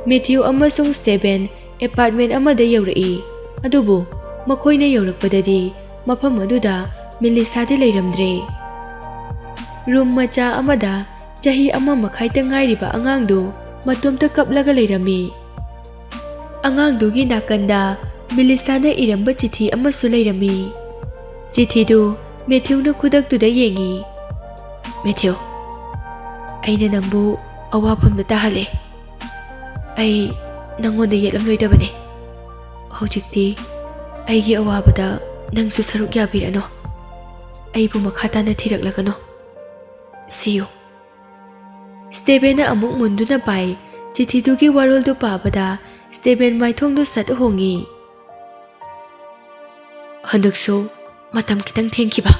ꯃꯦꯊ꯭ꯌꯨ ꯑꯃꯁꯨꯡ ꯁ꯭ꯇꯦꯕꯦꯟ ꯑꯦꯄꯥꯔꯠꯃꯦꯟ ꯑꯃꯗ ꯌꯧꯔꯛꯏ, ꯑꯗꯨꯕꯨ ꯃꯈꯣꯏꯅ ꯌꯧꯔꯛꯄꯗꯗꯤ ꯃꯐꯝ ꯑꯗꯨꯗ ꯃꯤꯂꯤꯁꯥꯗꯤ ꯂꯩꯔꯝꯗ꯭ꯔꯦ꯫ ꯔꯨꯝ ꯃꯆꯥ ꯑꯃꯗ ꯆꯍꯤ ꯑꯃ ꯃꯈꯥꯏꯇ ꯉꯥꯏꯔꯤꯕ ꯑꯉꯥꯡꯗꯨ ꯃꯇꯣꯝꯇ ꯀꯞꯂꯒ ꯂꯩꯔꯝꯃꯤ꯫ ꯑꯉꯥꯡꯗꯨꯒꯤ ꯅꯥꯀꯟꯗ ꯃꯤꯂꯤꯁꯥꯅ ꯏꯔꯝꯕ ꯆꯤꯊꯤ ꯑꯃꯁꯨ ꯂꯩꯔꯝꯃꯤ꯫ ꯆꯤꯊꯤꯗꯨ ꯃꯦꯊ꯭ꯌꯨꯅ ꯈꯨꯗꯛꯇꯨꯗ ꯌꯦꯡꯉꯤ꯫ "ꯃꯦꯊ꯭ꯌꯨ, ꯑꯩꯅ ꯅꯪꯕꯨ ꯑꯋꯥꯐꯝꯗ ꯇꯥꯍꯜꯂꯦ꯫ ꯑꯩ ꯅꯪꯉꯣꯟꯗ ꯌꯦꯠꯂꯝꯂꯣꯏꯗꯕꯅꯤ꯫ ꯍꯧꯖꯤꯛꯇꯤ ꯑꯩꯒꯤ ꯑꯋꯥꯕꯗ ꯅꯪꯁꯨ ꯁꯔꯨꯛ ꯌꯥꯕꯤꯔꯅꯨ꯫ ꯑꯩꯕꯨ ꯃꯈꯥ ꯇꯥꯅ ꯊꯤꯔꯛꯂꯒꯅꯨ꯫ See you꯫" ꯁ꯭ꯇꯦꯕꯦꯟꯅ ꯑꯃꯨꯛ ꯃꯨꯟꯗꯨꯅ ꯄꯥꯏ꯫ ꯆꯤꯊꯤꯗꯨꯒꯤ ꯋꯥꯔꯣꯜꯗꯨ ꯄꯥꯕꯗ ꯁ꯭ꯇꯦꯕꯦꯟ ꯃꯥꯏꯊꯣꯡꯗꯨ ꯁꯠ ꯍꯣꯡꯉꯤ꯫ "ꯍꯟꯗꯛꯁꯨ ꯃꯇꯝ ꯈꯤꯇꯪ ꯊꯦꯡꯈꯤꯕ꯫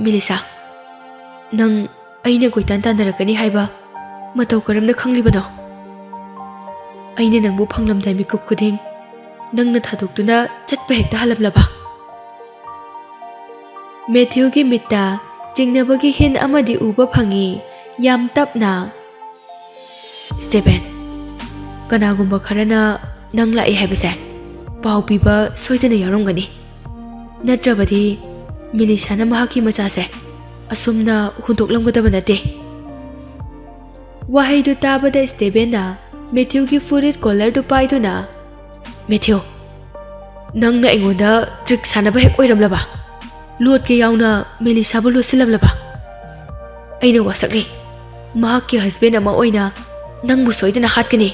ꯃꯤꯂꯤꯁꯥ, ꯅꯪ ꯑꯩꯅ ꯀꯣꯏꯇꯥꯟ ꯇꯥꯟꯅꯔꯛꯀꯅꯤ ꯍꯥꯏꯕ ꯃꯇꯧ ꯀꯔꯝꯅ ꯈꯪꯂꯤꯕꯅꯣ? ꯑꯩꯅ ꯅꯪꯕꯨ ꯐꯪꯂꯝꯗꯥꯏ ꯃꯤꯀꯨꯞ ꯈꯨꯗꯤꯡ ꯅꯪꯅ ꯊꯥꯗꯣꯛꯇꯨꯅ ꯆꯠꯄ ꯍꯦꯛꯇ ꯍꯜꯂꯝꯂꯕ?" ꯃꯦꯊ꯭ꯌꯨꯒꯤ ꯃꯤꯠꯇ ꯆꯤꯡꯅꯕꯒꯤ ꯍꯤꯟ ꯑꯃꯗꯤ ꯎꯕ ꯐꯪꯉꯤ, ꯌꯥꯝ ꯇꯞꯅ꯫ "ꯁ꯭ꯇꯦꯕꯦꯟ, ꯀꯅꯥꯒꯨꯝꯕ ꯈꯔꯅ ꯅꯪ ꯂꯥꯛꯏ ꯍꯥꯏꯕꯁꯦ ꯄꯥꯎ ꯄꯤꯕ ꯁꯣꯏꯗꯅ ꯌꯥꯎꯔꯝꯒꯅꯤ꯫ ꯅꯠꯇ꯭ꯔꯕꯗꯤ ꯃꯤꯂꯤꯁꯥꯅ ꯃꯍꯥꯛꯀꯤ ꯃꯆꯥꯁꯦ ꯑꯁꯨꯝꯅ ꯍꯨꯟꯗꯣꯛꯂꯝꯒꯗꯕ ꯅꯠꯇꯦ꯫ ꯋꯥꯍꯩꯗꯨ ꯇꯥꯕꯗ ꯁ꯭ꯇꯦꯕꯦꯟꯅ ꯃꯦꯊ꯭ꯌꯨꯒꯤ ꯐꯨꯔꯤꯠ ꯀꯣꯂꯔꯗꯨ ꯄꯥꯏꯗꯨꯅ, "ꯃꯦꯊ꯭ꯌꯨ, ꯅꯪꯅ ꯑꯩꯉꯣꯟꯗ ꯇ꯭ꯔꯤꯛ ꯁꯥꯟꯅꯕ ꯍꯦꯛ ꯑꯣꯏꯔꯝꯂꯕ? ꯂꯣꯠꯀꯦ ꯌꯥꯎꯅ ꯃꯦꯂꯤꯁꯥꯕꯨ ꯂꯣꯠꯁꯤꯜꯂꯝꯂꯕ? ꯑꯩꯅ ꯋꯥꯁꯛꯂꯤ꯫ ꯃꯍꯥꯛꯀꯤ ꯍꯁꯕꯦꯟ ꯑꯃ ꯑꯣꯏꯅ ꯅꯪꯕꯨ ꯁꯣꯏꯗꯅ ꯍꯥꯠꯀꯅꯤ꯫"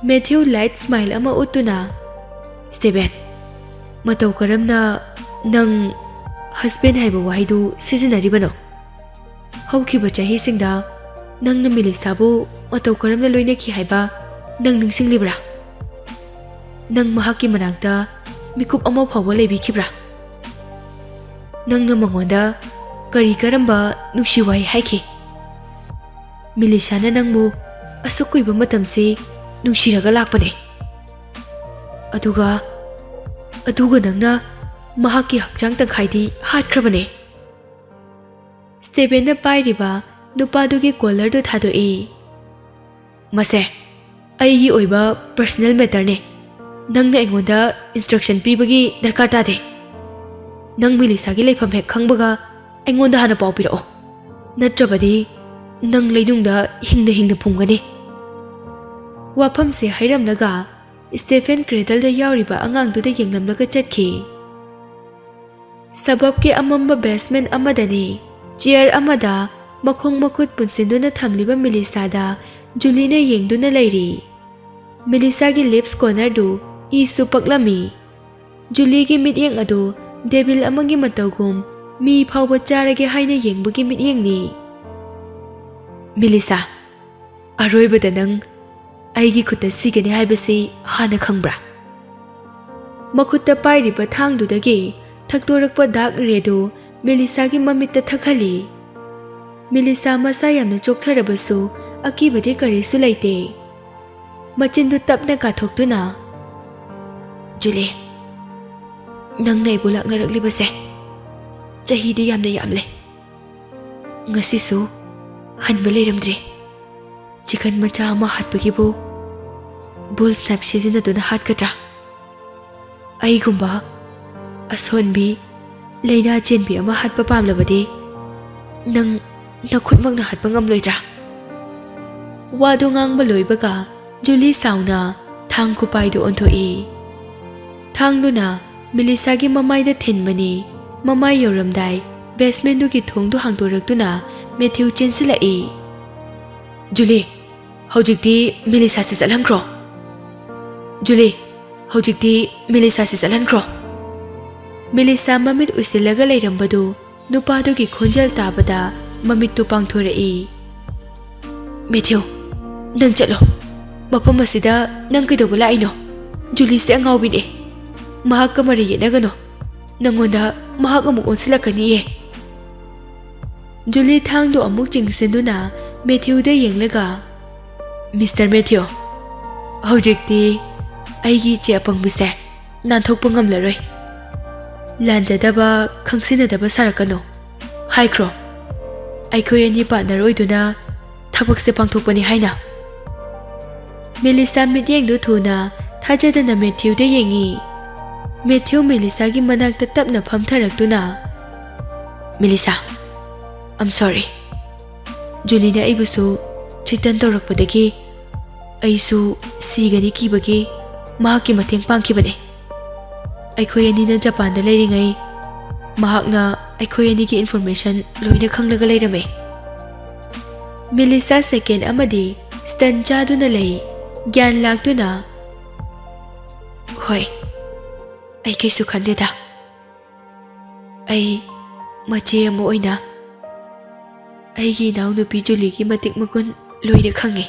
ꯃꯦꯊ꯭ꯌꯨ ꯂꯥꯏꯠ ꯁ꯭ꯃꯥꯏꯜ ꯑꯃ ꯎꯠꯇꯨꯅ, "ꯁ꯭ꯇꯦꯕꯦꯟ, ꯃꯇꯧ ꯀꯔꯝꯅ ꯅꯪ ꯍꯁꯕꯦꯟ ꯍꯥꯏꯕ ꯋꯥꯍꯩꯗꯨ ꯁꯤꯖꯤꯟꯅꯔꯤꯕꯅꯣ? ꯍꯧꯈꯤꯕ ꯆꯍꯤꯁꯤꯡꯗ ꯅꯪꯅ ꯃꯤꯂꯤꯁꯥꯕꯨ ꯃꯇꯧ ꯀꯔꯝꯅ ꯂꯣꯏꯅꯈꯤ ꯍꯥꯏꯕ ꯅꯪ ꯅꯤꯡꯁꯤꯡꯂꯤꯕ꯭ꯔꯥ? ꯅꯪ ꯃꯍꯥꯛꯀꯤ ꯃꯅꯥꯛꯇ ꯃꯤꯀꯨꯞ ꯑꯃ ꯐꯥꯎꯕ ꯂꯩꯕꯤꯈꯤꯕ꯭ꯔꯥ? ꯅꯪꯅ ꯃꯉꯣꯟꯗ ꯀꯔꯤ ꯀꯔꯝꯕ ꯅꯨꯡꯁꯤ ꯋꯥꯍꯩ ꯍꯥꯏꯈꯤ? ꯃꯤꯂꯤꯁꯥꯅ ꯅꯪꯕꯨ ꯑꯁꯨꯛ ꯀꯨꯏꯕ ꯃꯇꯝꯁꯤ ꯅꯨꯡꯁꯤꯔꯒ ꯂꯥꯛꯄꯅꯦ꯫ ꯑꯗꯨꯒ, ꯑꯗꯨꯒ ꯅꯪꯅ ꯃꯍꯥꯛꯀꯤ ꯍꯛꯆꯥꯡ ꯇꯪꯈꯥꯏꯗꯤ ꯍꯥꯠꯈ꯭ꯔꯕꯅꯦ꯫" ꯁ꯭ꯇꯦꯕꯦꯟꯅ ꯄꯥꯏꯔꯤꯕ ꯅꯨꯄꯥꯗꯨꯒꯤ ꯀꯣꯂꯔꯗꯨ ꯊꯥꯗꯣꯛꯏ꯫ "ꯃꯁꯦ ꯑꯩꯒꯤ ꯑꯣꯏꯕ ꯄꯔꯁꯅꯦꯜ ꯃꯦꯇꯔꯅꯦ꯫ ꯅꯪꯅ ꯑꯩꯉꯣꯟꯗ ꯏꯟꯁꯇ꯭ꯔꯛꯁꯟ ꯄꯤꯕꯒꯤ ꯗꯔꯀꯥꯔ ꯇꯥꯗꯦ꯫ ꯅꯪ ꯃꯤꯂꯤꯁꯥꯒꯤ ꯂꯩꯐꯝ ꯍꯦꯛ ꯈꯪꯕꯒ ꯑꯩꯉꯣꯟꯗ ꯍꯥꯟꯅ ꯄꯥꯎ ꯄꯤꯔꯛꯑꯣ꯫ ꯅꯠꯇ꯭ꯔꯕꯗꯤ ꯅꯪ ꯂꯩꯅꯨꯡꯗ ꯍꯤꯡꯅ ꯍꯤꯡꯅ ꯐꯨꯝꯒꯅꯤ꯫" ꯋꯥꯐꯝꯁꯦ ꯍꯥꯏꯔꯝꯂꯒ ꯁ꯭ꯇꯦꯐꯦꯟ ꯀ꯭ꯔꯦꯗꯜꯗ ꯌꯥꯎꯔꯤꯕ ꯑꯉꯥꯡꯗꯨꯗ ꯌꯦꯡꯂꯝꯂꯒ ꯆꯠꯈꯤ꯫ ꯁꯕꯕꯀꯤ ꯑꯃꯝꯕ ꯕꯦꯁꯃꯦꯟ ꯑꯃꯗꯅꯤ꯫ ꯆꯤꯌꯔ ꯑꯃꯗ ꯃꯈꯣꯡ ꯃꯈꯨꯠ ꯄꯨꯟꯁꯤꯟꯗꯨꯅ ꯊꯝꯂꯤꯕ ꯃꯤꯂꯤꯁꯥꯗ ꯖꯨꯂꯤꯅ ꯌꯦꯡꯗꯨꯅ ꯂꯩꯔꯤ꯫ ꯃꯤꯂꯤꯁꯥꯒꯤ ꯂꯤꯞꯁ ꯀꯣꯔꯅꯔꯗꯨ ꯏꯁꯨ ꯄꯛꯂꯝꯃꯤ꯫ ꯖꯨꯂꯤꯒꯤ ꯃꯤꯠꯌꯦꯡ ꯑꯗꯨ ꯗꯦꯕꯤꯜ ꯑꯃꯒꯤ ꯃꯇꯧꯒꯨꯝ ꯃꯤ ꯐꯥꯎꯕ ꯆꯥꯔꯒꯦ ꯍꯥꯏꯅ ꯌꯦꯡꯕꯒꯤ ꯃꯤꯠꯌꯦꯡꯅꯤ꯫ "ꯃꯤꯂꯤꯁꯥ, ꯑꯔꯣꯏꯕꯗ ꯅꯪ ꯑꯩꯒꯤ ꯈꯨꯠꯇ ꯁꯤꯒꯅꯤ ꯍꯥꯏꯕꯁꯤ ꯍꯥꯟꯅ ꯈꯪꯕ꯭ꯔꯥ?" ꯃꯈꯨꯠꯇ ꯄꯥꯏꯔꯤꯕ ꯊꯥꯡꯗꯨꯗꯒꯤ ꯊꯛꯇꯣꯔꯛꯄ ꯗꯥꯛ ꯔꯦꯗꯨ ꯃꯤꯂꯤꯁꯥꯒꯤ ꯃꯃꯤꯠꯇ ꯊꯛꯍꯜꯂꯤ꯫ ꯃꯤꯂꯤꯁꯥ ꯃꯁꯥ ꯌꯥꯝꯅ ꯆꯣꯛꯊꯔꯕꯁꯨ ꯑꯀꯤꯕꯗꯤ ꯀꯔꯤꯁꯨ ꯂꯩꯇꯦ꯫ ꯃꯆꯤꯟꯗꯨ ꯇꯞꯅ ꯀꯥꯊꯣꯛꯇꯨꯅ, "ꯖꯨꯂꯤ, ꯅꯪꯅ ꯑꯩꯕꯨ ꯂꯥꯛꯅꯔꯛꯂꯤꯕꯁꯦ ꯆꯍꯤꯗꯤ ꯌꯥꯝꯅ ꯌꯥꯝꯂꯦ꯫ ꯉꯁꯤꯁꯨ ꯍꯟꯕ ꯂꯩꯔꯝꯗ꯭ꯔꯦ꯫ ꯆꯤꯀꯟ ꯃꯆꯥ ꯑꯃ ꯍꯥꯠꯄꯒꯤꯕꯨ ꯕꯨꯜ ꯁ꯭ꯅꯦꯞ ꯁꯤꯖꯤꯟꯅꯗꯨꯅ ꯍꯥꯠꯀꯗ꯭ꯔꯥ? ꯑꯩꯒꯨꯝꯕ ꯑꯁꯣꯟꯕꯤ, ꯂꯥꯏꯅꯥ ꯆꯦꯟꯕꯤ ꯑꯃ ꯍꯥꯠꯄ ꯄꯥꯝꯂꯕꯗꯤ ꯅꯪ ꯅꯈꯨꯠꯃꯛꯅ ꯍꯥꯠꯄ ꯉꯝꯂꯣꯏꯗ꯭ꯔꯥ? ꯋꯥꯗꯨ ꯉꯥꯡꯕ ꯂꯣꯏꯕꯒ ꯖꯨꯂꯤ ꯁꯥꯎꯅ ꯊꯥꯡ ꯈꯨꯄꯥꯏꯗꯨ ꯑꯣꯟꯊꯣꯛꯏ꯫ ꯊꯥꯡꯗꯨꯅ ꯃꯤꯂꯤꯁꯥꯒꯤ ꯃꯃꯥꯏꯗ ꯊꯤꯟꯕꯅꯤ꯫ ꯃꯃꯥꯏ ꯌꯧꯔꯝꯗꯥꯏ ꯕꯦꯁꯃꯦꯟꯗꯨꯒꯤ ꯊꯣꯡꯗꯨ ꯍꯥꯡꯗꯣꯔꯛꯇꯨꯅ ꯃꯦꯊ꯭ꯌꯨ ꯆꯦꯟꯁꯤꯜꯂꯛꯏ꯫ "ꯖꯨꯂꯤ, ꯍꯧꯖꯤꯛꯇꯤ ꯃꯤꯂꯤꯁꯥꯁꯦ ꯆꯠꯍꯟꯈ꯭ꯔꯣ꯫ ꯖꯨꯂꯤ, ꯍꯧꯖꯤꯛꯇꯤ ꯃꯤꯂꯤꯁꯥꯁꯦ ꯆꯠꯍꯟꯈ꯭ꯔꯣ꯫" ꯃꯤꯂꯤꯁꯥ ꯃꯃꯤꯠ ꯎꯏꯁꯤꯜꯂꯒ ꯂꯩꯔꯝꯕꯗꯨ ꯅꯨꯄꯥꯗꯨꯒꯤ ꯈꯣꯟꯖꯦꯜ ꯇꯥꯕꯗ ꯃꯃꯤꯠꯇꯨ ꯄꯥꯡꯊꯣꯔꯛꯏ꯫ "ꯃꯦꯊ꯭ꯌꯨ, ꯅꯪ ꯆꯠꯂꯣ꯫ ꯃꯐꯝ ꯑꯁꯤꯗ ꯅꯪ ꯀꯩꯗꯧꯕ ꯂꯥꯛꯏꯅꯣ? ꯖꯨꯂꯤꯁꯦ ꯑꯉꯥꯎꯕꯤꯅꯦ꯫ ꯃꯍꯥꯛꯀ ꯃꯔꯩ ꯌꯦꯠꯅꯒꯅꯣ꯫ ꯅꯪꯉꯣꯟꯗ ꯃꯍꯥꯛ ꯑꯃꯨꯛ ꯑꯣꯟꯁꯤꯜꯂꯛꯀꯅꯤꯌꯦ꯫" ꯖꯨꯂꯤ ꯊꯥꯡꯗꯨ ꯑꯃꯨꯛ ꯆꯤꯡꯁꯤꯟꯗꯨꯅ ꯃꯦꯊ꯭ꯌꯨꯗ ꯌꯦꯡꯂꯒ, "ꯃꯤꯁꯇꯔ ꯃꯦꯊ꯭ꯌꯨ, ꯍꯧꯖꯤꯛꯇꯤ ꯑꯩꯒꯤ ꯏꯆꯦ ꯑꯄꯪꯕꯤꯁꯦ ꯅꯥꯟꯊꯣꯛꯄ ꯉꯝꯂꯔꯣꯏ꯫ ꯂꯥꯟꯖꯗꯕ, ꯈꯪꯁꯤꯟꯅꯗꯕ ꯁꯥꯔꯛꯀꯅꯨ꯫ ꯍꯥꯏꯈ꯭ꯔꯣ, ꯑꯩꯈꯣꯏ ꯑꯅꯤ ꯄꯥꯔꯠꯅꯔ ꯑꯣꯏꯗꯨꯅ ꯊꯕꯛꯁꯦ ꯄꯥꯡꯊꯣꯛꯄꯅꯤ ꯍꯥꯏꯅ꯫" ꯃꯦꯂꯤꯁꯥ ꯃꯤꯠꯌꯦꯡꯗꯨ ꯊꯨꯅ ꯊꯥꯖꯗꯅ ꯃꯦꯊ꯭ꯌꯨꯗ ꯌꯦꯡꯉꯤ꯫ ꯃꯦꯊ꯭ꯌꯨ ꯃꯦꯂꯤꯁꯥꯒꯤ ꯃꯅꯥꯛꯇ ꯇꯞꯅ ꯐꯝꯊꯔꯛꯇꯨꯅ, "ꯃꯦꯂꯤꯁꯥ, I'm sorry꯫ ꯖꯨꯂꯤꯅ ꯑꯩꯕꯨꯁꯨ ꯊ꯭ꯔꯤꯇꯟ ꯇꯧꯔꯛꯄꯗꯒꯤ ꯑꯩꯁꯨ ꯁꯤꯒꯅꯤ ꯀꯤꯕꯒꯤ ꯃꯍꯥꯛꯀꯤ ꯃꯇꯦꯡ ꯄꯥꯡꯈꯤꯕꯅꯦ꯫ ꯑꯩꯈꯣꯏ ꯑꯅꯤꯅ ꯖꯄꯥꯟꯗ ꯂꯩꯔꯤꯉꯩ ꯃꯍꯥꯛꯅ ꯑꯩꯈꯣꯏ ꯑꯅꯤꯒꯤ ꯏꯟꯐꯣꯔꯃꯦꯁꯟ ꯂꯣꯏꯅ ꯈꯪꯂꯒ ꯂꯩꯔꯝꯃꯦ꯫" ꯃꯦꯂꯤꯁꯥ ꯁꯦꯀꯦꯟ ꯑꯃꯗꯤ ꯁ꯭ꯇꯟ ꯆꯥꯗꯨꯅ ꯂꯩ꯫ ꯒ꯭ꯌꯥꯟ ꯂꯥꯛꯇꯨꯅ, "ꯍꯣꯏ, ꯑꯩ ꯀꯩꯁꯨ ꯈꯟꯗꯦꯗ꯫ ꯑꯩ ꯃꯆꯦ ꯑꯃ ꯑꯣꯏꯅ ꯑꯩꯒꯤ ꯏꯅꯥꯎꯅꯨꯄꯤ ꯖꯨꯂꯤꯒꯤ ꯃꯇꯤꯛ ꯃꯒꯨꯟ ꯂꯣꯏꯅ ꯈꯪꯉꯤ꯫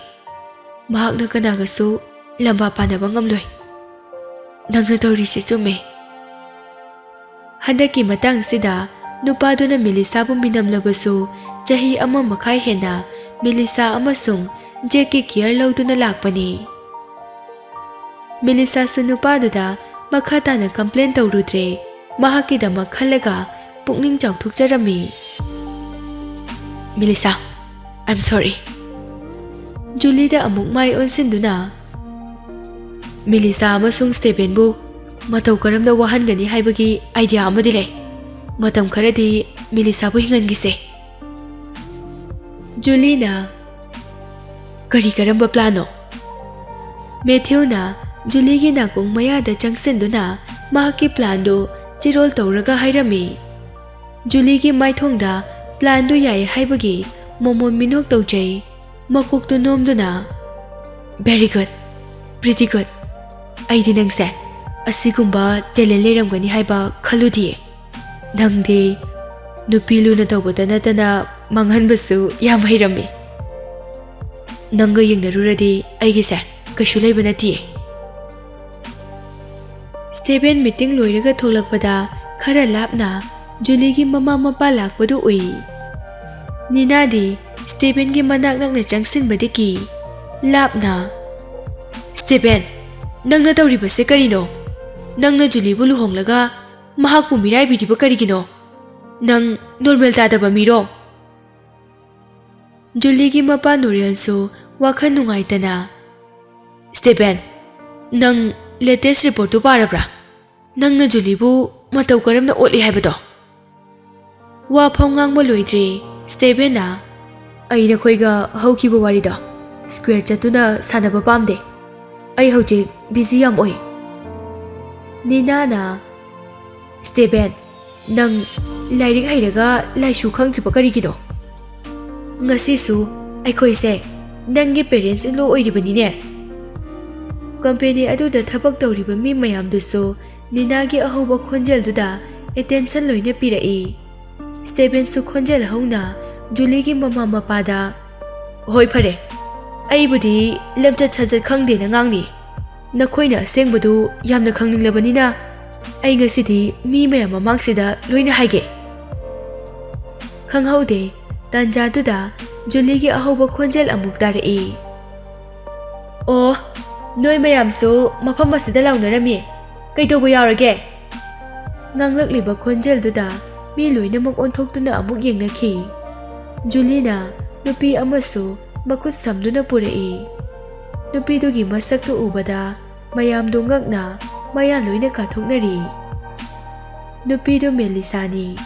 ꯃꯍꯥꯛꯅ ꯀꯅꯥꯒꯁꯨ ꯂꯝꯕꯥ ꯄꯥꯅꯕ ꯉꯝꯂꯣꯏ꯫ ꯅꯪꯅ ꯇꯧꯔꯤꯁꯤ ꯆꯨꯝꯃꯦ꯫" ꯍꯟꯗꯛꯀꯤ ꯃꯇꯥꯡꯁꯤꯗ ꯅꯨꯄꯥꯗꯨꯅ ꯃꯦꯂꯤꯁꯥꯕꯨ ꯃꯤꯅꯝꯂꯕꯁꯨ ꯆꯍꯤ ꯑꯃ ꯃꯈꯥꯏ ꯍꯦꯟꯅ ꯃꯦꯂꯤꯁꯥ ꯑꯃꯁꯨꯡ ꯖꯦꯛꯀꯤ ꯀꯤꯌꯔ ꯂꯧꯗꯨꯅ ꯂꯥꯛꯄꯅꯤ꯫ ꯃꯦꯂꯤꯁꯥꯁꯨ ꯅꯨꯄꯥꯗꯨꯗ ꯃꯈꯥ ꯇꯥꯅ ꯀꯝꯄ꯭ꯂꯦꯟ ꯇꯧꯔꯨꯗ꯭ꯔꯦ꯫ ꯃꯍꯥꯛꯀꯤꯗꯃꯛ ꯈꯜꯂꯒ ꯄꯨꯛꯅꯤꯡ ꯆꯥꯎꯊꯣꯛꯆꯔꯝꯃꯤ꯫ "ꯃꯦꯂꯤꯁꯥ, I'm sorry꯫" ꯖꯨꯂꯤꯗ ꯑꯃꯨꯛ ꯃꯥꯏ ꯑꯣꯟꯁꯤꯟꯗꯨꯅ, ꯃꯤꯂꯤꯁꯥ ꯑꯃꯁꯨꯡ ꯁ꯭ꯇꯦꯕꯦꯟꯕꯨ ꯃꯇꯧ ꯀꯔꯝꯅ ꯋꯥꯍꯟꯒꯅꯤ ꯍꯥꯏꯕꯒꯤ ꯑꯥꯏꯗꯤꯌꯥ ꯑꯃꯗꯤ ꯂꯩ꯫ ꯃꯇꯝ ꯈꯔꯗꯤ ꯃꯤꯂꯤꯁꯥꯕꯨ ꯍꯤꯡꯍꯟꯈꯤꯁꯦ꯫ ꯖꯨꯂꯤꯅ, "ꯀꯔꯤ ꯀꯔꯝꯕ ꯄ꯭ꯂꯥꯟꯅꯣ?" ꯃꯦꯊ꯭ꯌꯨꯅ ꯖꯨꯂꯤꯒꯤ ꯅꯥꯀꯣꯡ ꯃꯌꯥꯗ ꯆꯪꯁꯤꯟꯗꯨꯅ ꯃꯍꯥꯛꯀꯤ ꯄ꯭ꯂꯥꯟꯗꯨ ꯆꯤꯔꯣꯜ ꯇꯧꯔꯒ ꯍꯥꯏꯔꯝꯃꯤ꯫ ꯖꯨꯂꯤꯒꯤ ꯃꯥꯏꯊꯣꯡꯗ ꯄ꯭ꯂꯥꯟꯗꯨ ꯌꯥꯏ ꯍꯥꯏꯕꯒꯤ ꯃꯣꯃꯣꯟ ꯃꯤꯅꯣꯛ ꯇꯧꯖꯩ꯫ ꯃꯀꯣꯛꯇꯨ ꯅꯣꯝꯗꯨꯅ, "Very good, pretty good꯫ ꯑꯩꯗꯤ ꯅꯪꯁꯦ ꯑꯁꯤꯒꯨꯝꯕ ꯇꯦꯂꯦꯟ ꯂꯩꯔꯝꯒꯅꯤ ꯍꯥꯏꯕ ꯈꯜꯂꯨꯗꯤꯌꯦ꯫ ꯅꯪꯗꯤ ꯅꯨꯄꯤ ꯂꯨꯅ ꯇꯧꯕꯗ ꯅꯠꯇꯅ ꯃꯥꯡꯍꯟꯕꯁꯨ ꯌꯥꯝ ꯍꯩꯔꯝꯃꯤ꯫ ꯅꯪꯒ ꯌꯦꯡꯅꯔꯨꯔꯗꯤ ꯑꯩꯒꯤꯁꯦ ꯀꯩꯁꯨ ꯂꯩꯕ ꯅꯠꯇꯤꯌꯦ꯫" ꯁ꯭ꯇꯦꯕꯦꯟ ꯃꯤꯇꯤꯡ ꯂꯣꯏꯔꯒ ꯊꯣꯛꯂꯛꯄꯗ ꯈꯔ ꯂꯥꯞꯅ ꯖꯨꯂꯤꯒꯤ ꯃꯃꯥ ꯃꯄꯥ ꯂꯥꯛꯄꯗꯨ ꯎꯏ꯫ ꯅꯤꯅꯥꯗꯤ ꯁ꯭ꯇꯦꯕꯦꯟꯒꯤ ꯃꯅꯥꯛ ꯅꯛꯅ ꯆꯪꯁꯤꯟꯕꯗꯒꯤ ꯂꯥꯞꯅ, "ꯁ꯭ꯇꯦꯕꯦꯟ, ꯅꯪꯅ ꯇꯧꯔꯤꯕꯁꯦ ꯀꯔꯤꯅꯣ? ꯅꯪꯅ ꯖꯨꯂꯤꯕꯨ ꯂꯨꯍꯣꯡꯂꯒ ꯃꯍꯥꯛꯄꯨ ꯃꯤꯔꯥꯏꯕꯤꯔꯤꯕ ꯀꯔꯤꯒꯤꯅꯣ? ꯅꯪ ꯅꯣꯔꯃꯦꯜ ꯇꯥꯗꯕ ꯃꯤꯔꯣ?" ꯖꯨꯂꯤꯒꯤ ꯃꯄꯥ ꯅꯣꯔꯦꯜꯁꯨ ꯋꯥꯈꯜ ꯅꯨꯡꯉꯥꯏꯇꯅ, "ꯁ꯭ꯇꯦꯕꯦꯟ, ꯅꯪ ꯂꯦꯇꯦꯁ ꯔꯤꯄꯣꯔꯠꯇꯨ ꯄꯥꯔꯕ꯭ꯔꯥ? ꯅꯪꯅ ꯖꯨꯂꯤꯕꯨ ꯃꯇꯧ ꯀꯔꯝꯅ ꯑꯣꯠꯂꯤ ꯍꯥꯏꯕꯗꯣ?" ꯋꯥ ꯐꯥꯎ ꯉꯥꯡꯕ ꯂꯣꯏꯗ꯭ꯔꯤ ꯁ꯭ꯇꯦꯕꯦꯟꯅ, "ꯑꯩ ꯅꯈꯣꯏꯒ ꯍꯧꯈꯤꯕ ꯋꯥꯔꯤꯗꯣ ꯁ꯭ꯀ꯭ꯋꯦꯔ ꯆꯠꯇꯨꯅ ꯁꯥꯟꯅꯕ ꯄꯥꯝꯗꯦ꯫ ꯑꯩ ꯍꯧꯖꯤꯛ ꯕꯤꯖꯤ ꯌꯥꯝ ꯑꯣꯏ꯫" ꯅꯤꯅꯥꯅ, "ꯁ꯭ꯇꯦꯕꯦꯟ, ꯅꯪ ꯂꯥꯏꯔꯤꯛ ꯍꯩꯔꯒ ꯂꯥꯏꯁꯨ ꯈꯪꯗ꯭ꯔꯤꯕ ꯀꯔꯤꯒꯤꯅꯣ? ꯉꯁꯤꯁꯨ ꯑꯩꯈꯣꯏꯁꯦ ꯅꯪꯒꯤ ꯄꯦꯔꯦꯟꯁ ꯏꯟ ꯂꯣ ꯑꯣꯏꯔꯤꯕꯅꯤꯅꯦ꯫" ꯀꯝꯄꯦꯅꯤ ꯑꯗꯨꯗ ꯊꯕꯛ ꯇꯧꯔꯤꯕ ꯃꯤ ꯃꯌꯥꯝꯗꯨꯁꯨ ꯅꯤꯅꯥꯒꯤ ꯑꯍꯧꯕ ꯈꯣꯟꯖꯦꯜꯗꯨꯗ ꯑꯦꯇꯦꯟꯁꯟ ꯂꯣꯏꯅ ꯄꯤꯔꯛꯏ꯫ ꯁ꯭ꯇꯦꯕꯦꯟꯁꯨ ꯈꯣꯟꯖꯦꯜ ꯍꯧꯅ ꯖꯨꯂꯤꯒꯤ ꯃꯃꯥ ꯃꯄꯥꯗ, "ꯍꯣꯏ, ꯐꯔꯦ, ꯑꯩꯕꯨꯗꯤ ꯂꯝꯆꯠ ꯁꯥꯖꯠ ꯈꯪꯗꯦꯅ ꯉꯥꯡꯅꯤ꯫ ꯅꯈꯣꯏꯅ ꯑꯁꯦꯡꯕꯗꯨ ꯌꯥꯝꯅ ꯈꯪꯅꯤꯡꯂꯕꯅꯤꯅ ꯑꯩ ꯉꯁꯤꯗꯤ ꯃꯤ ꯃꯌꯥꯝ ꯃꯃꯥꯡꯁꯤꯗ ꯂꯣꯏꯅ ꯍꯥꯏꯒꯦ꯫" ꯈꯪꯍꯧꯗꯦ, ꯇꯥꯟꯖꯥꯗꯨꯗ ꯖꯨꯂꯤꯒꯤ ꯑꯍꯧꯕ ꯈꯣꯟꯖꯦꯜ ꯑꯃꯨꯛ ꯇꯥꯔꯛꯏ꯫ "ꯑꯣ, ꯅꯣꯏ ꯃꯌꯥꯝꯁꯨ ꯃꯐꯝ ꯑꯁꯤꯗ ꯂꯥꯎꯅꯔꯝꯃꯤ꯫ ꯀꯩꯗꯧꯕ ꯌꯥꯎꯔꯒꯦ?" ꯉꯥꯡꯂꯛꯂꯤꯕ ꯈꯣꯟꯖꯦꯜꯗꯨꯗ ꯃꯤ ꯂꯣꯏꯅꯃꯛ ꯑꯣꯟꯊꯣꯛꯇꯨꯅ ꯑꯃꯨꯛ ꯌꯦꯡꯅꯈꯤ꯫ ꯖꯨꯂꯤꯅ ꯅꯨꯄꯤ ꯑꯃꯁꯨ ꯃꯈꯨꯠ ꯁꯝꯗꯨꯅ ꯄꯨꯔꯛꯏ꯫ ꯅꯨꯄꯤꯗꯨꯒꯤ ꯃꯁꯛꯇꯨ ꯎꯕꯗ ꯃꯌꯥꯝꯗꯨ ꯉꯛꯅ ꯃꯌꯥ ꯂꯣꯏꯅ ꯀꯥꯊꯣꯛꯅꯔꯤ꯫ ꯅꯨꯄꯤꯗꯨ ꯃꯦꯂꯤꯁꯥꯅꯤ꯫